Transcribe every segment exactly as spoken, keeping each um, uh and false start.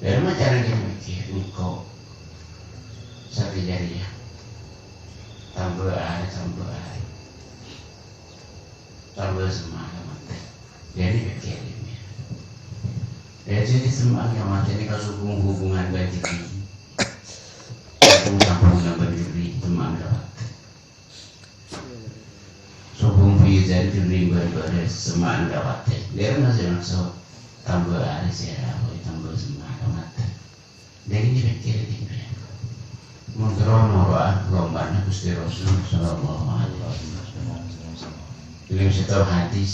Dâri ma' carana dhâddhi mèkkèr, engko' satèya rèya. Tamba arè, tamba arè. Tamba semma' ka matè. Dhâddhi mèkkèr ini. Dhâddhi semma' ka matè ini kasobung hubungan bân dhâddhi. Sambung-sambung bân dhâddhi, semma' ka matè. Sobung bhidhân dhâddhi bân bâdâ semma'na ka matè. Dhâri masè maksod tamba arè sè rabu, tamba semma' ka matè. Dhâri ini pèkkèr dhâddhi. Mon terro noro'a lombana Ghustè Rasul sallallahu alaihi wasallam. Ini sèttong hadis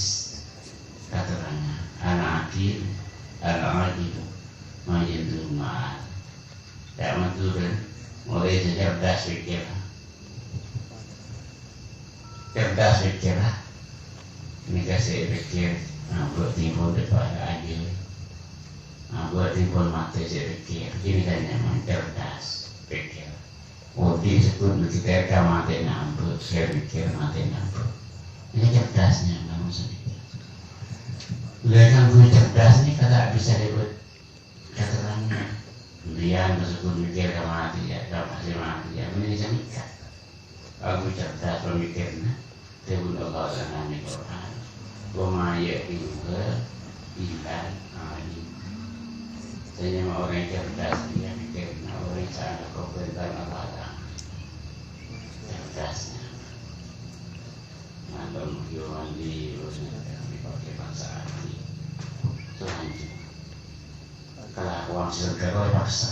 katerrangan, "Ana aqil, ana aqil, ma yandu ma'al." Ya, Madhurâ, mulai sè cerdas pèkkèr. Cerdas pèkkèr, ah. Nèka sè èpèkkèr, abâ' tèmpo dâpa' ka ajâl. Abâ' tèmpo matè sè èpèkkèr. Kènè kan nyamana cerdas pèkkèr. Odi' sebbhut mèkkèr ka matèna abâ', sè èpèkkèr matèna abâ'. Nèka cerdas nyamana sanèka. Lah, kaangghuy cerdas nèka ta' bisa lèbât Katerrangan, sampèyan pas pon mèkkèr ka matè, ya, ka pasè matè, ya, mending sè mèkkèr. Aku cerdas pamèkkèrra, dhâbuna Allah Ta'ala neng Qur'an, "Wa ma ya'qiluha illal 'alimun." Sè nyama orèng cerdas, ya, mèkkèrra orèng sè ana kobâtèran Allah Ta'ala. Cerdasnya. Nonton video mandi, terus dipakai bangsa hati. Itu hancur. Kalakowan sè ghâgghâ kok èpaksa.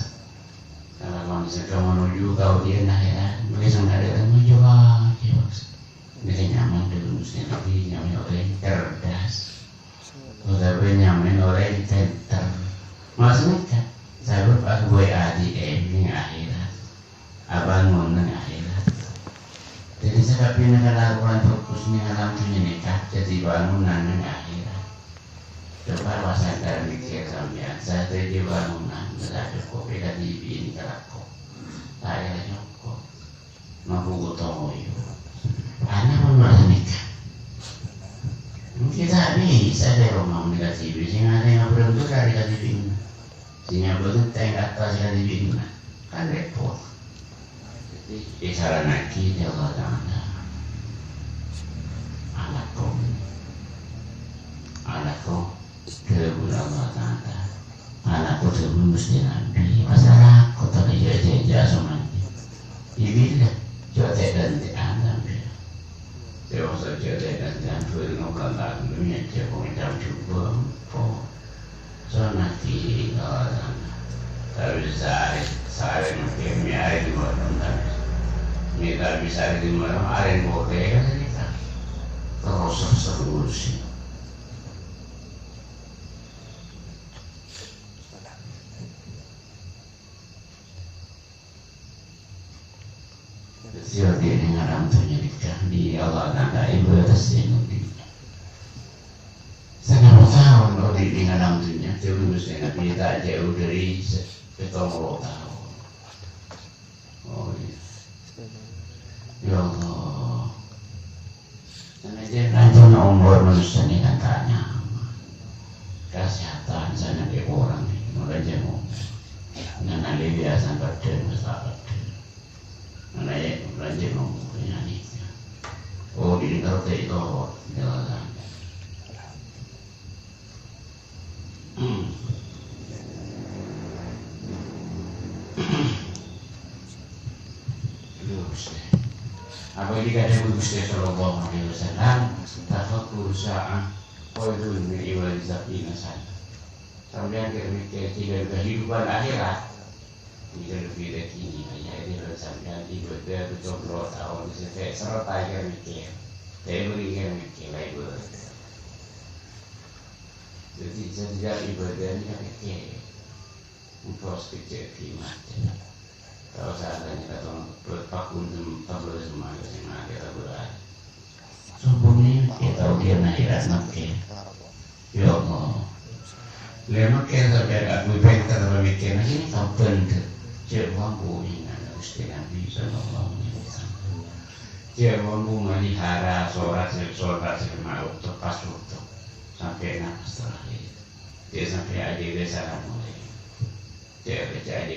Kalakowan sè ghâgghâ manuju ka odi'na akhirat, mangkèn sè ngarep manuju ka èpaksa. Nèka nyamana dhâbuna Ghustè Nabbhi, nyamana orèng cerdas. Otabâ nyamana orèng pènter. Maksudnya kan, sabâb aghâbây odi'na neng akhirat. Abângon neng akhirat. Dhâddhi, sakabbhiyânna kalakowan bhâghus neng alam dhunnya nèka dhâddhi bângonan neng akhirat. Coba wasangka mèkkèr sampèyan, sadhâjâ bângonan ta' cokop èkadhibi'in kalako. Ta' kèra cokop. Mampu gotong royong. Ana mon mara nèka. Mungkin ta' bisa dâri roma nèka dhibi', sè ngarè ngabrâng bhâkal èkadhibi'in. Sè nyabâ' ngèntèng ka attas èkadhibi'in. Kan repot. Jadi, èsara'aghi bi' Allah Ta'ala. Alako. Alako. Dhâbuna Allah Ta'ala. Alako dhâbuna Ghustè Nabbhi. Masa alako ta' kèya jhâjhâ somanjhâ. Ibilâ. Jhâ' tè'-dântè'an sampèyan. Sè maksod jhâ' tè'-dântè'an bhâreng okan taon, mèjjhâ pangècap jhubâ', po. Sonnat, ta' bisa arè, saarè mèkkèr, mè' arè dimmalam, ta' bisa. Mè' ta' bisa arè dimmalam, arè bokè, kan, ghâpanèka. Terros, terros, terros. Dhâddhi, odi' neng alam dhunnya nèka, bi' Allah Ta'ala èbâtessè odi'. Sangato taon odi' neng alam dhunnya, dhâbuna Ghustè Nabbhi ta' jhâu dhâri sè-, pèttong polo taon. Oh, iyâ. Ya Allah. Sanajjhân panjhâng omor manossa nèka ta' nyaman. Kasèhadhân sanajjhân korang, mangkana jhâ' ngobât. Nganalè biyasana peddhân, mè' ta' peddhân. Nganalè panjhâng omor nèka. Oh, odi' nèka ta' toro', ya Allah. Aduh, Ghustè. Apa ini kadhâng Ghustè sallallahu alaihi wasallam, "Tafakkuru sa'ah, khairun min ibadati sab'ina sana." Sampèyan kèra mèkkèr jhâlân kehidupan akhirat. Ini kan lebih dari ini, hanya ini kalau sampèyan ibadah betul puluh tahun, sampai serta kèra mèkkèr. Saya beri kèra mèkkèr, lah ibadah. Jadi, setiap ibadah ini kan kèra. Engko' sakejjhâ' dimmaca. Tao saatnya katong berpakun tem-, tabur semangat, semangat kita berada. Sombong nèka tao dia akhirat mèkkèr. Ya Allah. Lè mèkkèr sampèyan aku pènter pamèkkèran, nah, ini kapan tuh? Cek mampu ingat Ghustè Nabbhi sallallahu alaihi wasallam. Cek mampu melihara sholat, sholat lima waktu pas waktu. Sampai nafas terakhir. Cek sampai aja dia salam mulai. Jadi,